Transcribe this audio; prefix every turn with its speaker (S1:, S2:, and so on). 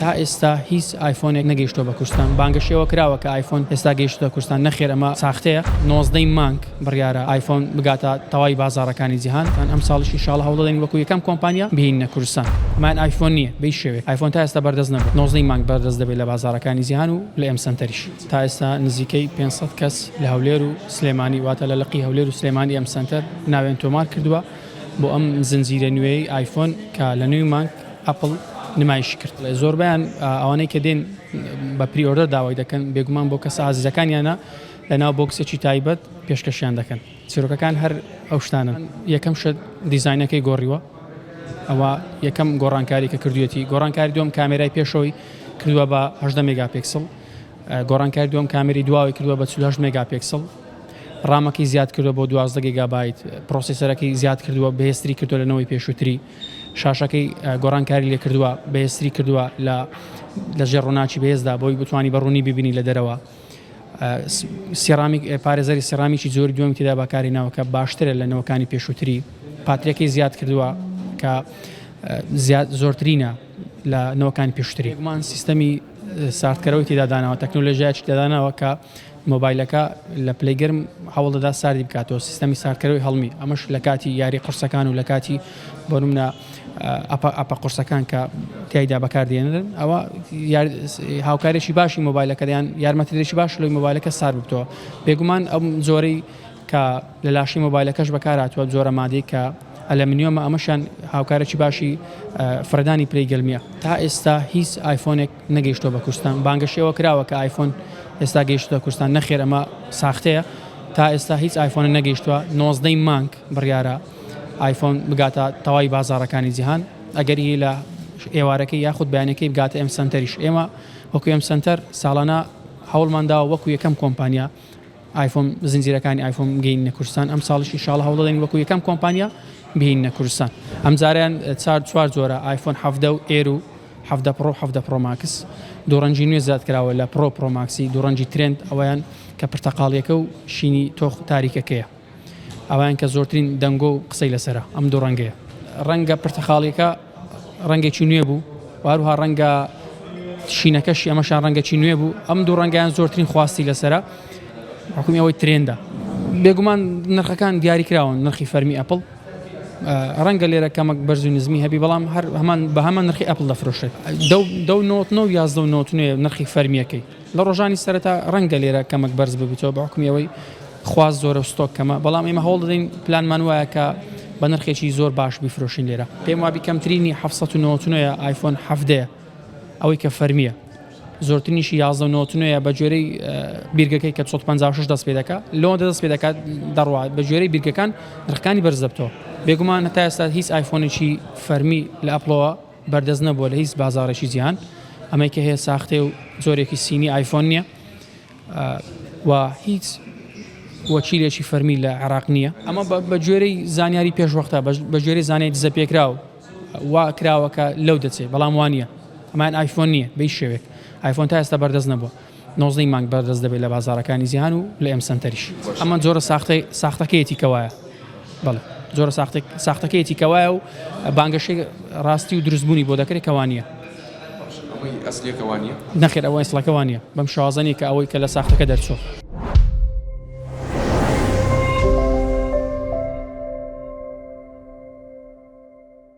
S1: تا ئێستا هیچ ئایفۆنێک نەگەیشتووە بە کوردستان، بانگەشەی ئەوە کراوە کە ئایفۆن ئێستا گەیشتووتە کوردستان، نەخێر ئەمە ساختەیە، 19 ی مانگ بڕیارە ئایفۆن بگاتە تەواوی بازاڕەکانی جیهان، ئەمساڵیش ان شاءاللە هەوڵدەدەین وەکو یەکەم کۆمپانیا بهێنینە کوردستان، ئەمەیان ئایفۆن نییە بە هیچ شێوەیەک، ئایفۆن تا ئێستا بەردەست نەبووە، 19 ی مانگ بەردەست دەبێت لە بازاڕەکانی جیهان و لە ئێم سەنتەریش. تا ئێستا نزیکەی 500 کەس لە هەولێر و سلێمانی واتە لە لقی هەولێر و سلێمانی ئێم سەنتەر ناویان تۆمار کردووە بۆ ئەم زنجیرە نوێیەی ئایفۆن کە لە نوێی مانگ ئەپڵ نمایشی کرد. زۆربەیان ئەوانەی کە دێن بە pre-order داوای دەکەن، بێگومان بۆ کەسە ئازیزەکانیانە لەناو بۆکسێکی تایبەت پێشکەشیان دەکەن. چیرۆکەکان هەر ئەو شتانەن. یەکەم شت دیزاینەکەی گۆڕیوە، ئەوە یەکەم گۆڕانکاری کە کردوویەتی. گۆڕانکاری دووەم کامێرای پێشەوەی کردووە بە 18 مێگاپێکسڵ. گۆڕانکاری دووەم کامێری دواوەی کردووە بە 48 مێگاپێکسڵ. ڕامەکەی زیاد کردووە بۆ 12 گیگابایت. پرۆسیسەرەکەی زیاد کردووە، بەهێزتری کردووە لە نەوەی پێشووتری. شاشەکەی گۆڕانکاری لێکردووە، بەهێزتری کردووە لە لە ژێر ڕووناکی بەهێزدا بۆی بتوانی بە ڕوونی ببینی لە دەرەوە. سیرامیک پارێزەری سیرامیکی جۆری دووەمی تێدا بەکاری ناوە کە باشترە لە نەوەکانی پێشووتری. پاتریەکەی زیاد کردووە کە زیاد زۆرترینە لە نەوەکانی پێشووتری. بێگومان سیستەمی ساردکەرەوەی تێدا داناوە، تەکنۆلۆژیایەکی تێدا داناوە کە مۆبایلەکە لە پلەی گەرم هەوڵدەدا ساردی بکاتەوە، سیستەمی ساردکەرەوەی هەڵمی، ئەمەش لە کاتی یاری قورسەکان و لە کاتی بۆ نمونە ئەپە قورسەکان کە تیایدا بەکاردێنرن ئەوە هاوکارێکی باشی مۆبایلەکە یان یارمەتیدەرێکی باش لەوەی مۆبایلەکە سارد ببتەوە. بێگومان ئەم جۆرەی کە لە لاشەی مۆبایلەکەش بەکارهاتووە جۆرە مادەی کە ئەلەمنیۆمە ئەمەشیان هاوکارێکی باشی فڕێدانی پلەی گەرمیە. تا ئێستا هیچ ئایفۆنێک نەگەیشتووە بە کوردستان، بانگەشەی ئەوە کراوە کە ئایفۆن ئێستا گەیشتووتە کوردستان، نەخێر ئەمە ساختەیە، تا ئێستا هیچ ئایفۆنێک نەگەیشتووە، 19 ی مانگ بڕیارە ئایفۆن بگاتە تەواوی بازاڕەکانی جیهان، ئەگەری لە ئێوارەکەی یاخود بەیانەکەی بگاتە ئێم سەنتەریش، ئێمە وەکو ئێم سەنتەر ساڵانە هەوڵمان داوە وەکو یەکەم کۆمپانیا ئایفۆن زنجیرەکانی ئایفۆن بگەینە کوردستان ئەم ساڵیش ان شاءاللە هەوڵدەدەین وەکو یەکەم کۆمپانیا بهێنینە کوردستان ئەمجارەیان چار چوار جۆرە ئایفۆن حەڤدە و ئێر و حەڤدە پڕۆ و حەڤدە پڕۆ ماکس دوو ڕەنگی نوێ زیاد کراوە لە پڕۆ پڕۆ ماکسی دوو ڕەنگی trend ئەوەیان کە پرتەقاڵیەکە و شینی تۆخ تاریکەکەیە ئەویان کە زۆرترین دەنگۆ و قسەی لەسەرە ئەم دوو ڕەنگەیە. ڕەنگە پرتەقاڵیەکە ڕەنگێکی نوێ بوو و هەروها ڕەنگە شینەکەشی ئەمەشان ڕەنگەکی نوێ بوو ئەم دوو ڕەنگیان زۆرترین خواستی لەسرە حکومی ئەوەی trend ە بێگومان نرخەکان دیاری کراون نرخی فەرمی ئەپڵ ڕەنگە لێرە کەمەک بەرز و نزمی هەبی بەڵام هەر هەمان بە هەمان نرخی ئەپڵ دەفرۆشێت دە نۆ یازدە و نرخی فەرمیەکەی لە ڕۆژانی سەرەتا ڕەنگە لێرە کەمەک بەرز ببیتەوە بە حوکمی ئەوەی خواست زۆرە و ستۆک کەمە، بەڵام ئێمە هەوڵ دەدەین پلانمان وایە کە بە نرخێکی زۆر باش بیفرۆشین لێرە. پێم وابی کەمترینی 799 ە ئایفۆن 17 یە ئەوەی کە فەرمییە زۆرترینیشی 1199 ە بە گوێرەی بیرگەکەی کە 256 دەست پێ دەکات لەوەندە دەست پێ دەکات دەڕوات بە گوێرەی بیرگەکان نرخەکانی بەرز دەبتەوە. بێگومان هەتا ئێستا هیچ ئایفۆنێکی فەرمی لە ئەپڵەوە بەردەست نەبووە لە هیچ بازاڕێکی جیهان، ئەمەی کە هەیە ساختەیە و جۆرێکی سینی ئایفۆن نییە و هیچ وەکیلێکی فەرمی لە عێراق نییە. ئەمە بە گوێرەی زانیاری پێشوەختە، بە گوێرەی زانیاری دزەپێکراو وا کراوە کە لەو دەچێت، بەڵام وا نییە. ئەمەیان ئایفۆن نییە بە هیچ شێوەیەک. ئایفۆن تا ئێستا بەردەست نەبووە. نۆزدەی مانگ بەردەست دەبێت لە بازاڕەکانی جیهان و لە ئێم سەنتەریش. ئەمە جۆرە ساختەی ساختەکەیەتی کە وایە. بەڵێ جۆرە ساختێک ساختەکەیەتی کە وایە و بانگەشەی ڕاستی و دروستبوونی بۆ دەکرێت کە وانییە.
S2: ئەوەی ئەسلیەکە وانییە؟
S1: نەخێر ئەوە ئەسڵەکە وانییە. بەم شێوازە نییە کە ئەوەی کە لە ساختەکە دەرچووە.